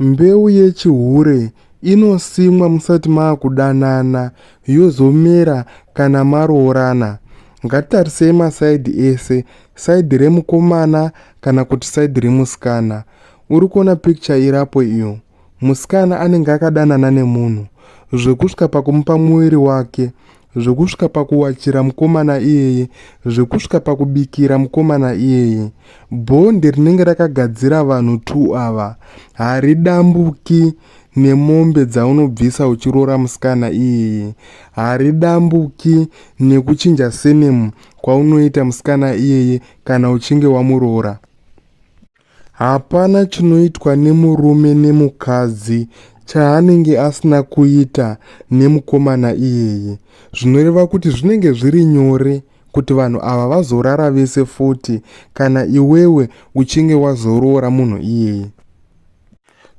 Mbeu yechihure inosimwa musati maakudanana yozomera kana maroorana. Ngatitarisei masaidhi ese, saidhi remukomana kana kuti saidhi remusikana. Uri kuona picture irapo iyo. Musikana anenge akadanana nemunhu zvekusvika pakumupa muviri wake, zvekusvika pakuwachira mukomana iyeye, zvekusvika pakubikira mukomana iyeye. Bhondi rinenge rakagadzira vanhu two ava haridambuki nemombe dzaunobvisa uchiroora musikana iyeye. Haridambuki nekuchinja surname kwaunoita musikana iyeye kana uchinge wamuroora. Hapana chinoitwa nemurume nemukadzi chaanenge asina kuita nemukomana iyeye zvinoreva kuti zvinenge zviri nyore kuti vanhu ava vazorara vese futi kana iwewe uchinge wazoroora munhu iyeye.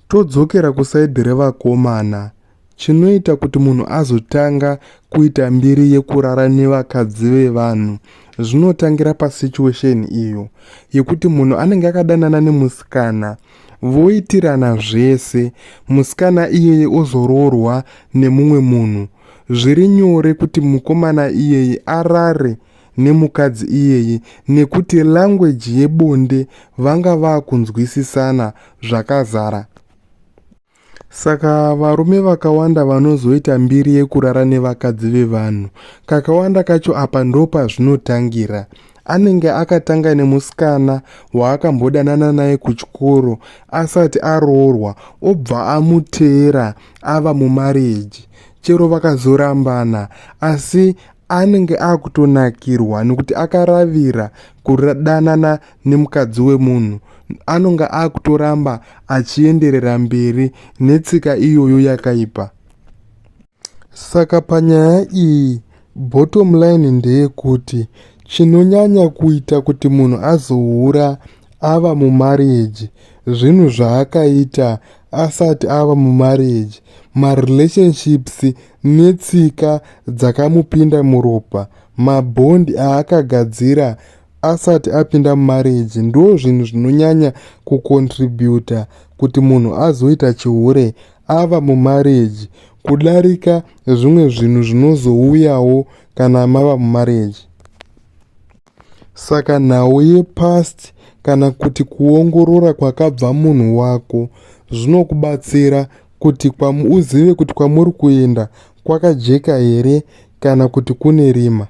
Todzokera kusaidhi revakomana. Chinoita kuti munhu azotanga kuita mbiri yekurara nevakadzi vevanhu zvinotangira pasituation iyo yekuti munhu anenge akadanana nemusikana voitirana zvese musikana iyeye ozoroorwa nemumwe munhu zviri nyore kuti mukomana iyeye arare nemukadzi iyeye nekuti language yebonde vanga vakunzwisisana zvakazara. Saka varume vakawanda vanozoita mbiri yekurara nevakadzi vevanhu kakawanda kacho apa ndopazvinotangira. Anenge akatanga nemusikana waakambodanana naye kuchikoro asati aroorwa obva amuteera ava mumareji. Chero vakazorambana asi anenge akutonakirwa nekuti akaravira kudanana nemukadzi wemunhu anonga akutoramba achienderera mberi netsika iyoyo yakaipa. Saka panyaya iyi bottom line ndeyekuti chinonyanya kuita kuti munhu azohura ava mumarriage zvinhu zvaakaita asati ava mumarriage marelationships netsika dzakamupinda muropa mabhondi aakagadzira asati apinda mumarriage ndo zvinhu zvinonyanya kucontributa kuti munhu azoita chihure ava mumarriage kudarika zvimwe zvinhu zvinozouyawo kana mava mumarriage. Saka nhau yepast kana kuti kuongorora kwakabva munhu wako zvinokubatsira kuti uzive kuti kwamuri kuenda kwakajeka here kana kuti kune rima.